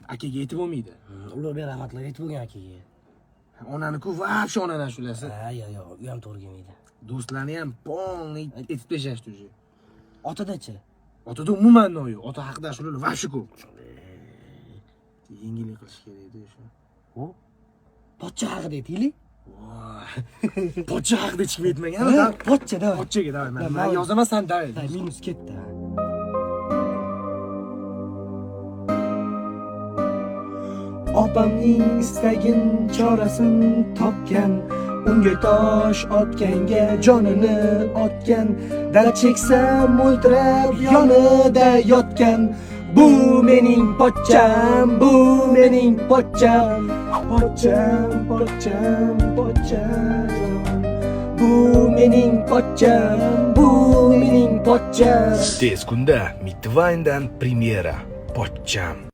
Akaga yetib bo'lmaydi. Ulug'bek rahmatlar yetib bo'lgan akaga. Onani-ku вообще onadan ashulasi. Ha, yo'q, yo'q, u ham to'g'ri kelmaydi. Do'stlarni ham полный etib tashlashdi уже. Otadachi? Otada umuman no yo'q. Ota haqida ashulalar вообще ko'p. Yengillik qilish kerak edi o'sha. O? Pochcha haqida aytaylik. Voy. Pochcha haqida hech kim aytmagan. Pochcha, давай. Pochchaga давай. Man Давай. man yozaman, san давай. Давай, minus ketdi. Opamning istagin chorasin topgan, unga tosh otganga jonini otgan, dard cheksa mo'ltirab yonida yotgan. Bu mening pochcham, bu mening pochcham, pochcham, pochcham, pochcham. Bu mening pochcham, bu mening pochcham. Tez kunda Mitvine'dan premyera. Pochcham.